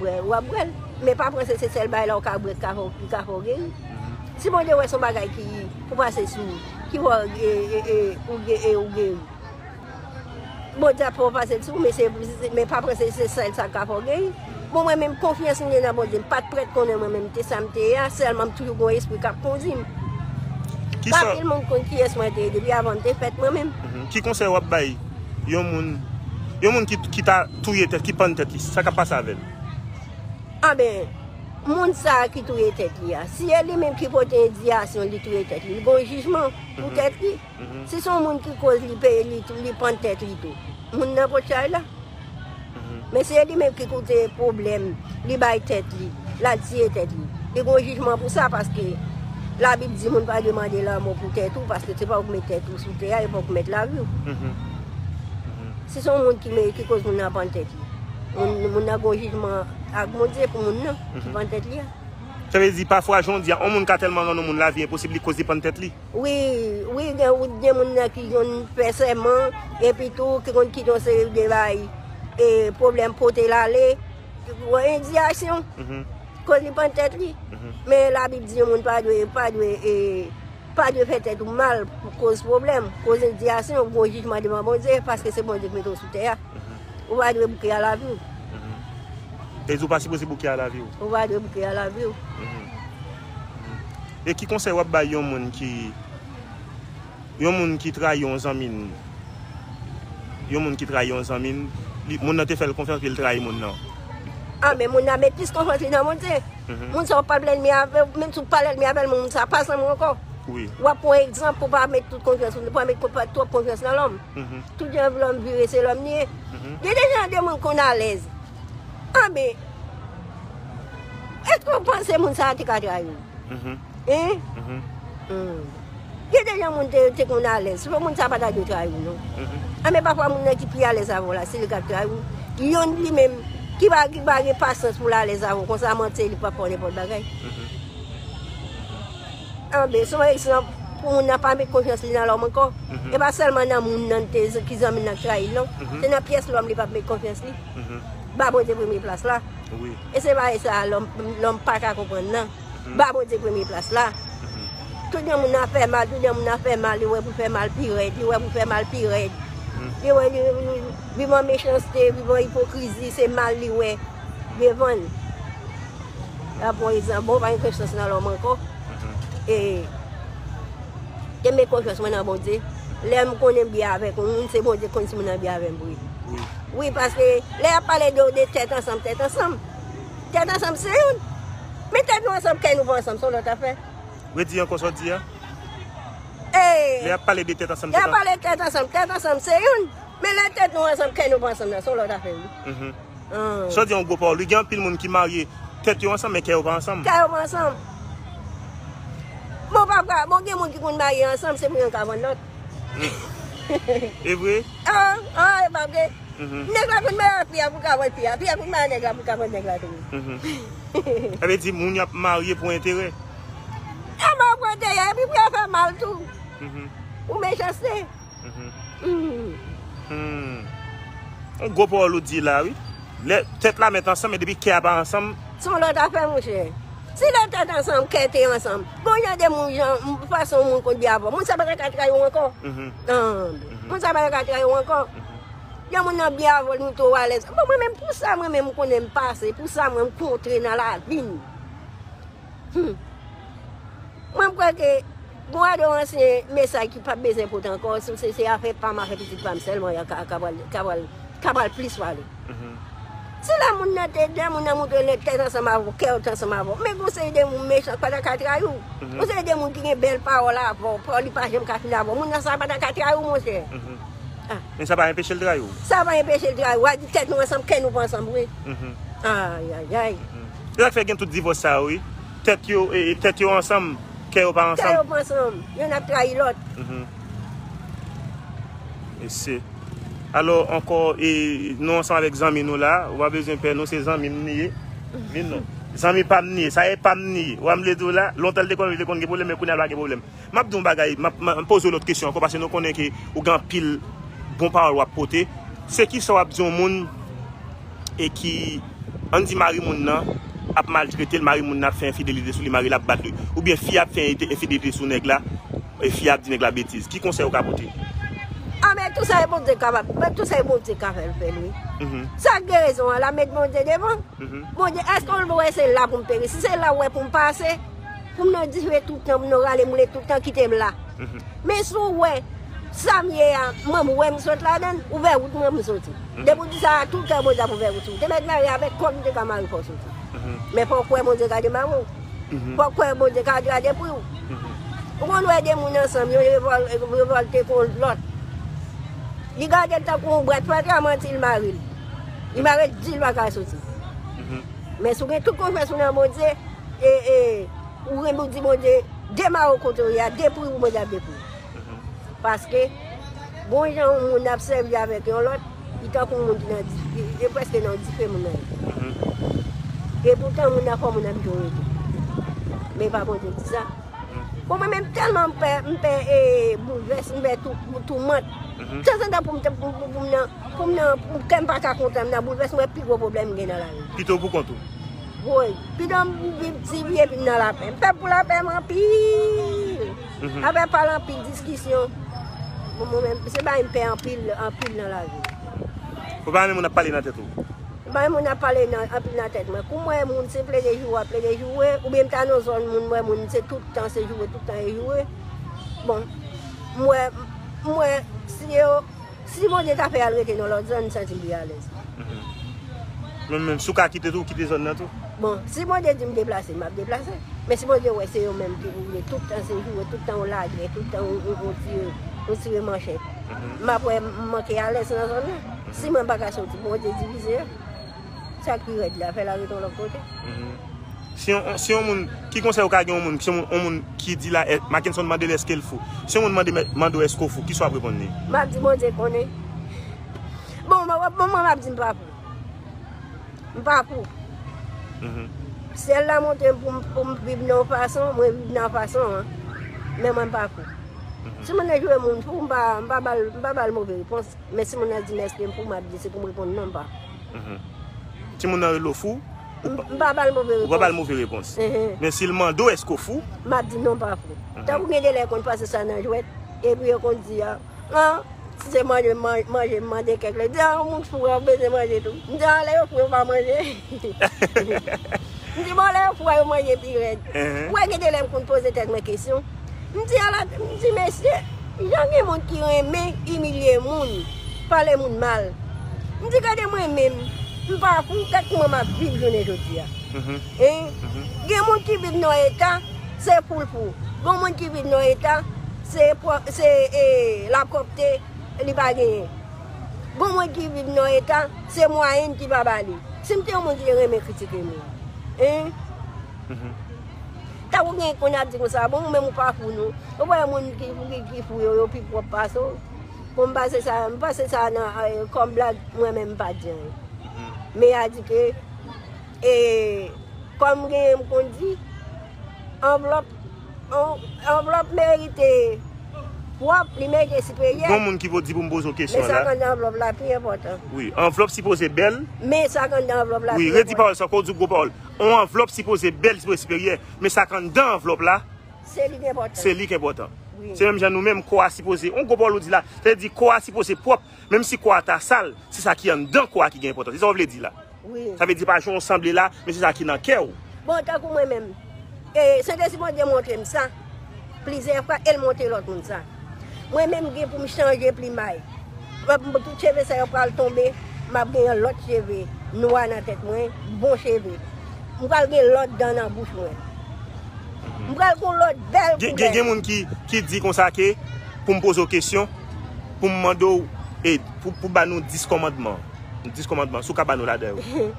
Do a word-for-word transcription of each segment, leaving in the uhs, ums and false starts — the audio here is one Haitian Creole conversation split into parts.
w ap bwè l. Men pa panse se sèl bagay la ou ka bwè ki ka fè w, ki ka fè w geri. Si Bondye wè se yon bagay ki pou pase sou ou, ki fè w, e, e, e, ou ge-, e, ou geri. Bondye ap fè w pase l sou ou, men se, se, men pa panse se sèl sa k ka fè w geri. Bon, mwen menm, konfyans m gen nan Bondye. M pa t prèt konnen mwen menm te sa m te ye a, sèlman m toujou gen yon espri k ap kondi m. Kisa? Anpil moun konn kiyès mwen te ye depi avan m te fèt mwen menm. Mhm. Ki konsèy w ap bay yon moun, yon moun ki, ki ta touye tèt, ki pann tèt li, sa k ap pase avè l? Anben, moun sa a ki touye tèt li a, si e li menm ki pote endiyasyon li touye tèt li, li gon jijman pou tèt li. Mhm. Si se yon moun ki koz li peye, li, li pann tèt li tou, moun nan pot chay la. Mhm. Men si e li menm ki koute pwoblèm, li bay tèt li, l al tiye tèt li, li gon jijman pou sa, paske Labib di moun pa dwe mande lanmò pou tèt ou, paske se pa ou k met tèt ou sou tè a, e pa ou k met lavi w. Mhm. Mhm. Si se yon moun ki me-, ki koz moun nan pann tèt li, moun, moun nan gon jijman ak Bondye pou moun nan ki pann tèt li a. Sa vle di, pafwa, jan w di a, yon moun ka tèlman rann yon moun lavi enposib, li koz li pann tèt li. Wi, wi, gen, gen moun nan ki konn fè sèman, epi tou, ki konn kite yon seri de bagay, e, pwoblèm pote l ale, endiyasyon, koz li pann tèt li. Mhm. Men Labib di yon moun pa dwe, pa dwe, e, pa dwe fè tèt ou mal pou koz pwoblèm, koz endiyasyon, ou gon jijman devan Bondye, paske se Bondye ki mete w sou tè a. Mhm. Ou pa dwe bouke a lavi w. Mhm. Te di w pa sipoze bouke a lavi w. Ou pa dwe bouke a lavi w. Mhm. Mhm. E ki konsèy w ap bay yon moun ki, yon moun ki trayi yon zanmi l? Yon moun ki trayi yon zanmi l, li, moun nan te fè l konfyans, epi l trayi moun nan. A, men moun nan met plis konfyans li nan Bondye. Mhm. Moun sa w pa lènmi avè l, menm si w pa lènmi avè l, moun sa pa zanmi w ankò. Wi. W ap pran egzanp pou w pa met tout konfyans, pou w pa met konf-, twòp konfyans nan lòm. Mhm. Tout jan lòm vire, se lòm li ye. Mhm. Gen de jan de moun konn alèz. Anben, èske w panse moun sa a te ka trayi w? Mhm. Hein? Mhm. Hmm. Gen de jan moun te, te konn alèz. Se pou moun sa a pa ta dwe trayi w, non. Mhm. Anben, pafwa moun nan ki pi alèz avè w la, se li k ap trayi w. Yonn li menm, ki pa, ki pa gen pasyans pou l alèz avè w, konsa manti li p ap fè w nenpòt bagay. Mhm. Anben, se yon egzanp pou moun nan pa met konfyans li nan lòm ankò. Mhm. E pa sèlman nan moun nan te, ki zanmi l nan k trayi l, non. Mhm. Se nan pyès lòm li p ap met konfyans li. Mhm. Ba Bondye premye plas la. Wi. E se bagay sa a lòm, lòm pa ka konprann nan. Mhm. Ba Bondye premye plas la. Mhm. Tout jan moun nan fè mal, tout jan moun nan fè mal, li wè pou fè mal pi rèd, li wè pou fè mal pi rèd. Mhm. Li wè li, li viv an mechanste, viv an ipokrizi, se mal li wè devan l. L ap pran egzanp, bon, pa gen konfyans nan lòm ankò. Mhm. E, te met konfyans mwen nan Bondye. Lè m konnen m byen avèk yon moun, se Bondye k konn si moun nan byen avè m vre. Wi. Wi, paske lè y ap pale de, de tèt ansanm, tèt ansanm. Tèt ansanm se youn. Men tèt nou ansanm, kè nou pa ansanm, se yon lòt afè. Redi ankò sa w di a. Lè y ap pale de tèt ansanm, lè y ap pale tèt ansanm, tèt ansanm se youn. Men lè tèt nou ansanm, kè nou pa ansanm nan, se yon lòt afè, wi. Mhm. Ah. Sa w di a yon gwo pawòl, wi, gen anpil moun ki marye, tèt yo ansanm, men kè yo pa ansanm. Kè yo pa ansanm. Bon, papa, bon, gen moun ki konn marye ansanm, se pou youn ka vann lòt. Mm. E vre? Ah, ah, e pa vre. Mhm. Nèg la konn marye ak fi a pou ka vann fi a, fi a konn marye nèg la pou ka vann nèg la tou. Mhm. Sa vle di, moun y ap marye pou enterè. Y ap marye pou enterè, epi pou y ap fè mal tou. Mhm. Ou mechanste. Mhm. Mhm. Hmm. Yon gwo pawòl ou di la, wi. Lè tèt la mèt ansanm, men depi kè a pa ansanm. Se yon lòt afè, monchè. Si lè tèt ansanm, kè te ansanm. Bon, jan de moun, jan, fason moun konn byen avè w. Moun sa pa ta ka trayi w ankò. Mhm. Ah, mhm. Moun sa pa ta ka trayi w ankò. Mhm. Jan moun nan byen avè w, li montre w alèz. Bon, mwen menm, pou sa, mwen menm, m konnen m pase. Pou sa, mwen, m kontre nan lavi m. Hmm. Mwen, m kwè ke gon ade yon ansyen mesaj ki p ap bezwen pote ankò, se, se, se afè pa m, afè pitit pa m sèlman, y a ka, ka pral, ka pral, ka pral plis pale. Mhm. Si lè moun nan te, lè moun nan montre l tèt ansanm avè w, kè w t ansanm avè w, men gon seri de moun mechan k pa ta ka trayi w. Mhm. Gon seri de moun ki gen bèl pawòl avè w, pawòl li pa janm ka fini avè w. Moun nan sa pa ta ka trayi w, monchè. Mhm. Ah. Men sa pa enpeche l trayi w. Sa pa enpeche l trayi w. W a di tèt nou ansanm, kè nou pa ansanm vre. Mhm. Ay, ay, ay. Mhm. Se sa k fè gen tout divòs sa yo, wi. Tèt yo, e, e, tèt yo ansanm, kè yo pa ansanm. Kè yo pa ansanm. Youn ap trayi lòt. Mhm. Mesye. Alò, ankò, e, nou ansanm avèk zanmi nou la. Ou pa bezwen pè, nou se zanmi m li ye. Vin non. Zanmi pa m li ye. Sa e pa m li ye. Ou a m vle di w la, lontan l te konn, li te konn gen pwoblèm, men kounye a l pa gen pwoblèm. M ap di w yon bagay, m ap, m ap poze w lòt kesyon ankò, paske nou konnen ke ou gen anpil bon pawòl w ap pote. Se kisa w ap di yon moun e ki, Ann di mari moun nan ap maltrete l, mari moun nan ap fè enfidelite sou li, mari l ap bat li. Oubyen fi a ap fè enfidelite sou nèg la, e fi a ap di nèg la betiz. Ki konsèy ou ka pote? A, men tou sa e Bondye kapab, men tou sa e Bondye ka fè l fè l, wi. Sa k gen rezon an la, met Bondye devan. Bondye, èske w wè se la pou m peri? Si se la w wè pou m pase, pou m nan dife tout tan, pou m nan rale moule tout tan, kite m la. Men si w wè sa m ye a, mwen m wè m sot ladan l, ouvè wout mwen pou m soti. Depi w di sa a, tout tan Bondye ap ouvè wout sou ou. Te mèt mare avèk kòb, m te ka mare fò w soti. Men fò w kwè Bondye ka demare w. Fò w kwè Bondye ka gade pri w. Ou konn wè de moun ansanm, yo revòl- revòlte kont lòt. Li gade l tankou yon bwat fatra, manti l mare l. Li mare l di l pa ka soti. Men si w gen tout konfyans ou nan Bondye, e, e, ou gen pou di Bondye, demare w kote w ye a, depri w, Bondye ap depri w. Paske, bon jan yon moun ap sèvi avèk yon lòt, li tankou yon moun ki nan dife, li prèske nan dife moun nan ye. E poutan, moun nan fò moun nan toujou rete. Men pa Bondye ki di sa. Bon, mwen menm tèlman m pè, m pè e, boulvès, m pè tou, toumant. Tanzantan pou m te, pou, pou, pou m nan, pou m nan, pou kè m pa ka kontan, m nan boulvès, m wè pi gwo pwoblèm m gen nan lavi. Pito pou kont ou. Woy, pito m viv ti vi epi m nan lapè. M pè pou lapè m anpil. Avè pale anpil diskisyon. Bon, mwen menm, se bagay m pè anpil, anpil nan lavi. Ou pa renmen moun ap pale nan tèt ou? Bay moun ap pale nan, anpil nan tèt mwen. Kou m wè moun se plede joure, ap plede joure, oubyen m ta nan zòn moun, m wè moun se tout tan se joure, tout tan e joure. Bon, m wè, m wè si yo, si Bondye ta fè al rete nan lòt zòn, m santi m pi alèz. Men menm, si w ka kite tou, w kite zòn nan tou? Bon, si Bondye di m deplase, m ap deplase. Men si Bondye wè se yo menm ki pou vle tout tan se joure, tout tan yon lagè, tout tan yon, yon, yon tire, yon tire manchèt, m ap wè m manke alèz nan zòn nan. Si mwen pa ka soti, Bondye divize yo. Sa k pi rèd la, fè l al rete yon lòt kote. Si yon, si yon moun, ki konsèy ou ka gen yon moun, si yon moun, yon moun ki di la, eh, Mackenson mande l èske l fou. Si yon moun mande, mande w èske w fou, kisa w ap reponn li? M ap di Bondye konnen. Bon, mwen, mwen, mwen, m ap di m pa fou. M pa fou. Syèl la montre m pou m, pou m viv nan yon fason, mwen viv nan yon fason an. Men mwen m pa fou. Si moun nan joure moun fou, m pa, m pa ba l, m pa ba l move repons. Men si moun nan di m èske m fou, m ap di se pou m reponn non, m pa fou. Si moun nan rele w fou, ou pa, m pa ba l move repons. Ou pa ba l move repons. Men si l mande w èske w fou? M ap di non, m pa fou. Tankou gen de lè yo konn pase sa nan jwèt, epi yo konn di a, an, si se manje, man- manje m mande kèk lè, di a, yon moun fou a, ou bezwen manje tou. M di a, lè yo fou, yo pa manje. M di, bon, lè yo fou a, yo manje pi rèd. Ou wè, gen de lè m konn poze tèt mwen kesyon. M di, ala, m di, mesye, jan gen moun ki renmen imilye moun, pale moun mal. M di, gade mwen menm, m pa fou, gad kouman m ap viv jounen jodi a. Hein? Gen moun ki viv nan yon eta, se fou l fou. Gen moun ki viv nan yon eta, se pwò- se, e, lapwòpte li pa genyen. Gen moun ki viv nan yon eta, se mwayenn ki pa ba li. Si m te yon moun ki te renmen kritike moun, hein? Tankou gen konn ap di konsa, bon, ou menm ou pa fou non. Ou wè moun ki, ki, ki fou yo, yo pi pwòp pase w. Bon, m pase sa, m pase sa nan, eh, kòm blag, mwen menm m pa di anyen. Men a di ke, eh, kòm gen, m konn di, anvlòp, an- anvlòp merite pwòp, li merite siperyè. Gon moun ki pou di pou m poze w kesyon la. Men sa k anndan anvlòp la pi enpòtan. Wi, anvlòp sipoze bèl. Men sa k anndan anvlòp la pi enpòtan. Wi, redi pawòl sa, fò w di gwo pawòl. On anvlòp sipoze bèl, sipoze siperyè. Men sa k anndan anvlòp la, se li k enpòtan. Se li k enpòtan. Wi. Se menm jan nou menm, kò a sipoze, on gwo pawòl ou di la, sa vle di kò a sipoze pwòp, menm si kò a ta sal, se sa ki anndan kò a ki gen enpòtans. Se sa w vle di la? Wi. Sa vle di pa jan w sanble la, men se sa ki nan kè w. Bon, tankou mwen menm, e, Sentespri Bondye montre m sa plizyè fwa, e l montre lòt moun sa. Mwen menm gen pou m chanje plimay. Tout cheve sa yo pral tonbe, m ap gen yon lòt cheve nwa nan tèt mwen, bon cheve. M pral gen lòt dan nan bouch mwen. M pral gen yon lòt bèl koulè. Gen, gen, gen moun ki, ki di konsa ke pou m poze w kesyon, pou m mande w, e, pou, pou ba nou dis kòmandman. Dis kòmandman, si w ka ba nou ladan yo.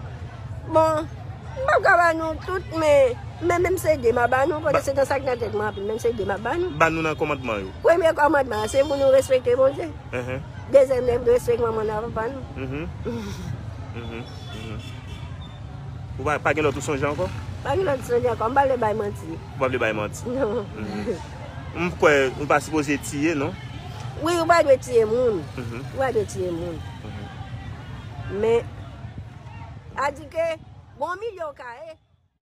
Bon, m p ap ka ba nou tout, men, men menm se de m a ba nou, paske se nan sa k nan tèt mwen anpil, menm se de m a ba nou. Ba nou nan kòmandman yo. Premye kòmandman an, se pou nou respekte Bondye. Dezyèm nan, respèk manman nou avè papa nou. Ou pa, pa gen lòt ou sonje ankò? Pa gen lòt m sonje ankò, m pa vle bay manti. Ou pa vle bay manti? Non. M kwè ou pa sipoze tiye, non? Wi, ou pa dwe tiye moun. Ou pa dwe tiye moun. Men, a di ke On milye w ka ye.